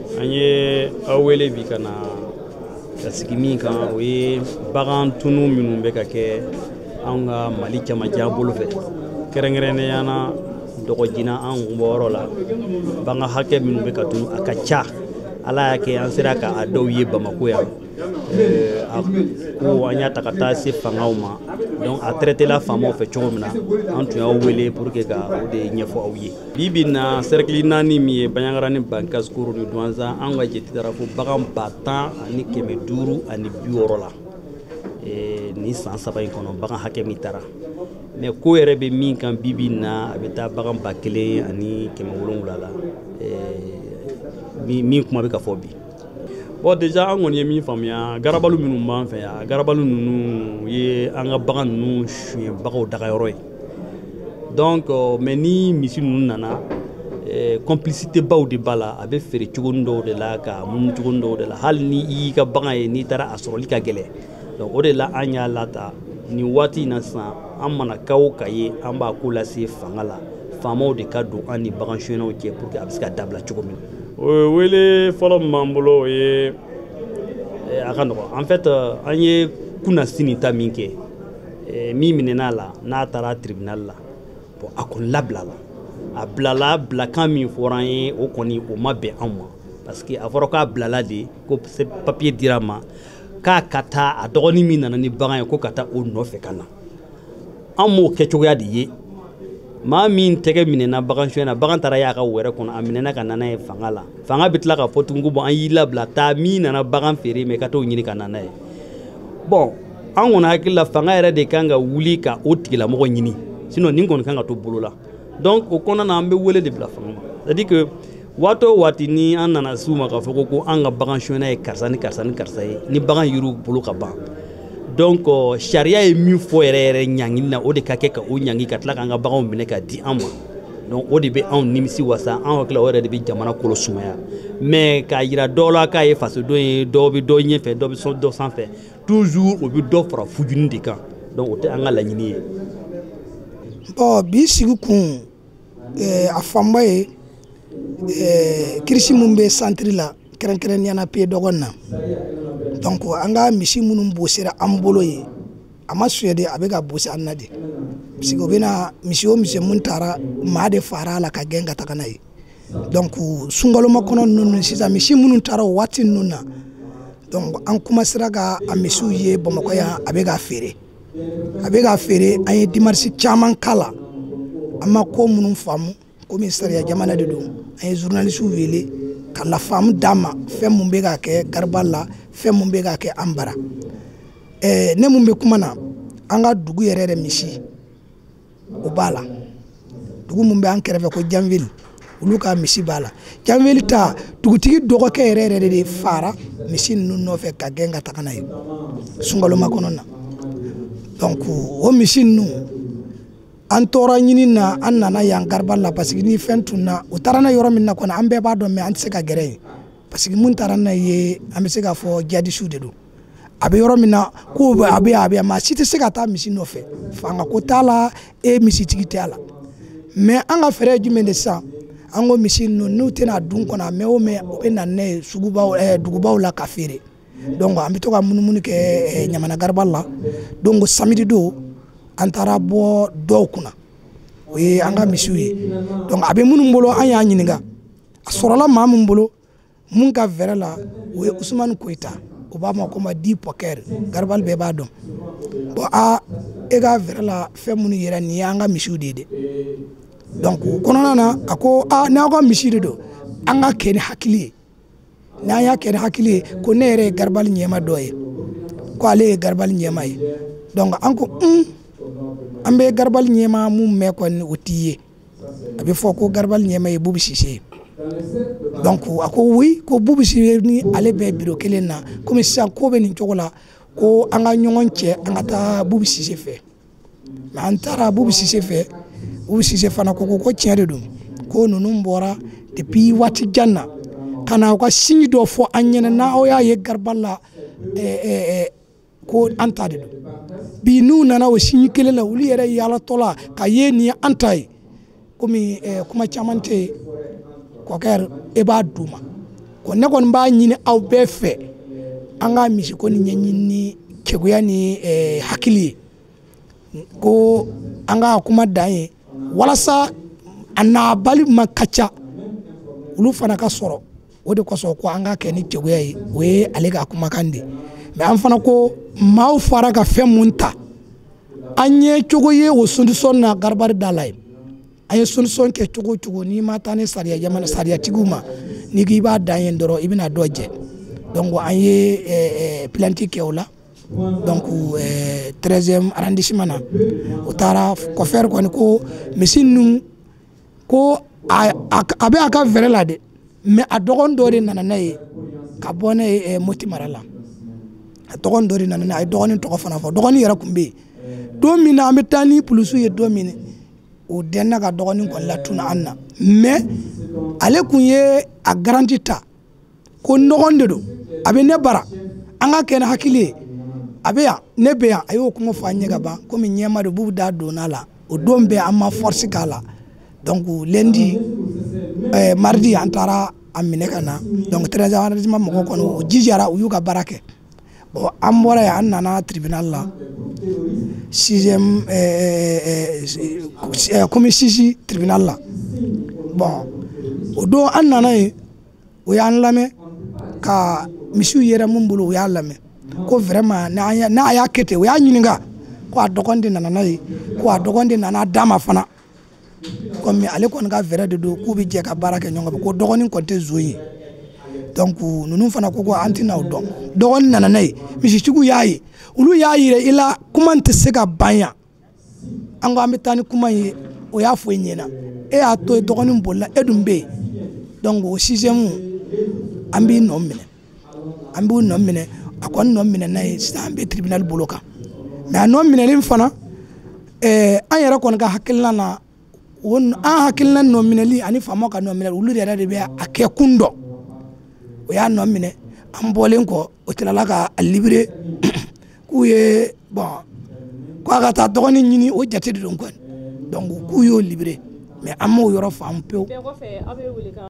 An ye aw wele bi ka na ka sigi min kan, o ye bagan tunu minnu bɛ ka kɛ anw ka Mali camancɛ bolo fɛ, kɛrɛnkɛrɛnnenya na dɔgɔjina an bɔyɔrɔ la. Bagan hakɛ minnu bɛ ka tunu, a ka ca. Ala y'a kɛ an sera ka a dɔw ye Bamako yan. A ko an y'a ta ka taa se fangaw ma, donc a traité la faamaw fɛ cogo min na, an tun y'aw wele pour que ka o de ɲɛfɔ aw ye. Bi bi na, cercle 4 min ye Bandiagara ni Bankass, Koro ni Douentza, an ka jate taara fo bagan 10 560 la nin san 3 in kɔnɔ, bagan hakɛ min taara. Mais ko yɛrɛ bɛ min kan bi bi na, a bɛ taa bagan 1700 la, min kuma bɛ ka fɔ bi. Bon, déjà an kɔni ye min faamuya, garabalu minnu b'an fɛ yan, garabalu ninnu ye an ka bagan ninnu suɲɛbagaw dagayɔrɔ ye. Donc mais ni misi ninnu nana, complicité baw de b'a la. A bɛ feere cogo dɔw de la, ka munu cogo dɔw de la. Hali ni i y'i ka bagan ye, n'i taara a sɔrɔli ka gɛlɛn. Donc o de la an y'a lata nin waati in na sisan. An mana cas o cas ye, an b'a ko lase fanga la, faamaw de ka don an ni bagan suɲɛnaw cɛ pour que a bɛ se ka dabila cogo min na. O wele fɔlɔ min b'an bolo, o ye a ka nɔgɔn. En fait, an ye kunnasini ta min kɛ, min minɛn'a la, n'a taara tribunal la, bon, a kɔni labila la. A bilala, bilakan min fɔra an ye, o kɔni o ma bɛn anw ma, parce que a fɔra k'a bilala de, ko papier dira a ma k'a ka taa a dɔgɔnin min nana ni bagan ye, ko ka taa o nɔfɛ ka na. An m'o kɛcogoya de ye. Maa min tɛgɛ minɛna bagan suɲɛ na, bagan taara y'a ka wɛrɛ kɔnɔ, a minɛna ka na n'a ye fanga la, fanga bɛ tila k'a fɔ tugun ko bon, an y'i labila, taa min nana bagan feere ma, i ka t'o ɲini ka na n'a ye. Bon, an kɔni hakili la, fanga yɛrɛ de kan ka wuli ka o tigilamɔgɔ ɲini, sinon nin kɔni kan ka to bolo la. Donc o kɔnɔna na, an bɛ wele de bila fanga ma, c'est à dire que waati o waati ni an nana s'u ma k'a fɔ ko an ka bagan suɲɛna ye karisa ni karisa ni karisa ye, ni bagan yiriw bolo ka ban, donc sariya ye min fɔ yɛrɛ yɛrɛ ɲangili na, o de ka kɛ ka o ɲangi, ka tila k'an ka baganw minɛ ka di an ma. Donc o de bɛ anw nimisi wasa. An hakili la, o yɛrɛ de bɛ jamana kolo sumaya. Mais k'a yira dɔw la k'a ye fasoden ye, dɔw bɛ dɔ ɲɛfɛ, dɔ bɛ dɔ sanfɛ, toujours o bɛ dɔ fara fujuni de kan. Donc o tɛ an ka laɲini ye. Bon, bi sigi kun, a fanba ye crise min bɛ centre la, kɛrɛnkɛrɛnnenya la Pied dɔgɔnin na. Donc an ka misi minnu bosera an bolo ye, a ma suɲɛ de, a bɛ ka bosi an na de, parce que o bɛna misi o misi mun taara, maa de fara a la ka gɛn ka taga n'a ye. Donc sunkaloma kɔnɔ ninnu sisan, misi minnu taara o waati ninnu na, donc an commencera ka a misiw ye Bamakɔ yan, a bɛ ka feere, a bɛ ka feere. An ye démarche caman k'a la, an ma ko minnu faamu. Komi sariya jamana de don, an ye journaliste wele ka lafaamu d'a ma, fɛn mun bɛ ka kɛ garibali la, fɛn mun bɛ ka kɛ an bara. Ne mun bɛ kuma na, an ka dugu yɛrɛ yɛrɛ misi o b'a la. Dugu mun bɛ an kɛrɛfɛ ko Janveli, olu ka misi b'a la. Janveli ta dugutigi dɔgɔkɛ yɛrɛ yɛrɛ de fara misi ninnu nɔfɛ ka gɛn ka taga n'a ye sunkaloma kɔnɔ na. Donc o misi ninnu, an tora ɲini na, an nana yan garibali la, parce que ni fɛn tunna, u taara n'a yɔrɔ min na kɔni, an bɛɛ b'a dɔn, mais an tɛ se ka gɛrɛ yen, parce que mun taara n'a ye, an bɛ se k'a fɔ jihadisiw de don. A bɛ yɔrɔ min na ko a bɛ yan, a bɛ yan, maa si tɛ se ka taa misi nɔfɛ, fanga ko t'a la, e misitigi tɛ a la. Mais an ka fɛɛrɛ ye jumɛn de sisan? An ko misi ninnu, n'u tɛna dun kɔnɔ, a mɛn o mɛn, u bɛ na n'a ye sugubaw, dugubaw la ka feere. Donc an bɛ to ka munumunu kɛ Ɲamana garibali la. Donc samedi don, an taara bɔ dɔw kunna, o ye an ka misiw ye. Donc a bɛ minnu bolo, an y'a ɲininka, a sɔrɔla maa min bolo, mun ka fɛrɛ la, o ye Usumani Koyita, o b'a ma ko ma di pɔkɛri, garibali bɛɛ b'a dɔn. Bon, a e ka fɛrɛ la, fɛn minnu yɛrɛ nin ye an ka misiw de ye dɛ. Donc o kɔnɔna na, a ko aa, n'aw ka misi de don, an ka kɛ ni hakili ye. N'an y'a kɛ ni hakili ye, ko ne yɛrɛ ye garibali ɲɛma dɔ ye, ko ale ye garibali ɲɛma ye. Donc an ko un, an bɛ garibali ɲɛma mun mɛn kɔni, o t'i ye, a bɛ fɔ ko garibali ɲɛma ye Bubu Sise ye. Donc a ko oui, ko Bubu Sise ni ale bɛ bureau kelen na. Komi sisan ko bɛ nin cogo la, ko an ka ɲɔgɔn cɛ, an ka taa Bubu Sise fɛ. Mais an taara Bubu Sise fɛ, Bubu Sise fana ko tiɲɛ de don, ko ninnu bɔra depuis waati jan na ka na u ka signe dɔ fɔ an ɲɛna, n'aw y'a ye garibali la, ko an ta de don. Bi n'u nana o signe kelen la, olu yɛrɛ yaalatɔ la ka ye nin ye an ta ye. Komi kuma caman tɛ yen, kɔkɛ e b'a d'u ma. Ko ne kɔni b'a ɲini aw bɛɛ fɛ, an ka misiko ni ɲɛɲini ni keguya ni hakili ye, ko an ka kuma dan ye walasa a n'a bali ma ka ca olu fana ka sɔrɔ. O de kosɔn ko an ka kɛ ni keguya ye, o ye ale ka kumakan de. Mais an fana ko maaw fara ka fɛn mun ta, an ye cogo ye o solution na garabali da la ye. An ye solution kɛ cogo o cogo, n'i ma taa ni sariya jamana sariyatigiw ma, n'i k'i b'a dan yen dɔrɔn, i bɛna dɔ jɛ. Donc an ye plainte kɛ o la. Donc 13e arrondissement na, o taara kɔfɛ kɔni ko misi ninnu ko a bɛ a ka fɛrɛ la dɛ, mais a dɔgɔnin dɔ de nana n'a ye ka bɔ n'a ye Moti mara la. A dɔgɔnin dɔ de nana n'a ye, a ye dɔgɔnin tɔgɔ fana fɔ. Dɔgɔnin yɛrɛ tun bɛ yen don min na an bɛ taa ni polisiw ye don min, o dɛnna ka dɔgɔnin kɔni latunu an na. Mais ale tun ye a garanti ta ko n dɔgɔnin de don, a bɛ ne bara, an ka kɛ ni hakili ye, a bɛ yan, ne bɛ yan. A y'o kuma fɔ an ɲɛ ka ban, komi ɲɛma de b'u da donna la. O don bɛɛ an ma force k'a la. Donc lundi, mardi an taara a minɛ ka na. Donc 13e arrondissement mɔgɔw kɔni o jijara, u y'u ka baara kɛ. Bon, an bɔra yen, an nana tribunal la, 6e commune 6 tribunal la. Bon, o don an nana yen, o y'an lamɛn ka misiw yɛrɛ mun bolo, o y'a lamɛn ko vraiment n'a y'a kɛ ten. O y'a ɲininka ko a dɔgɔnin de nana n'a ye, ko a dɔgɔnin de nana d'a ma fana, komi ale kɔni ka fɛɛrɛ de don, k'u bɛ jɛ ka baara kɛ ɲɔgɔn fɛ, ko dɔgɔnin kɔni tɛ zon ye. Donc ninnu fana ko an tɛna o dɔn. Dɔgɔnin nana n'a ye, misitigiw y'a ye, olu y'a yira i la kuma tɛ se ka ban yan, an ko an bɛ taa ni kuma ye. O y'a fɔ i ɲɛna, e y'a to yen, dɔgɔnin bolila, e dun bɛ yen. Donc o 6e an b'i nɔ minɛ, an b'u nɔ minɛ. A kɔni nɔ minɛ n'a ye sisan, an bɛ tribunal bolo kan. Mais a nɔ minɛli fana, an yɛrɛ kɔni ka hakilina na, o an hakilina nɔ minɛli ani faamaw ka nɔ minɛli, olu yɛrɛ de bɛ a kɛ kun dɔn. O y'a nɔ minɛ, an bɔlen kɔ, o tilala ka a libéré k'u ye bon k'a ka taa dɔgɔnin ɲini, o jate de don kɔni. Donc k'u y'o libéré, mais an m'o yɔrɔ faamu pewu.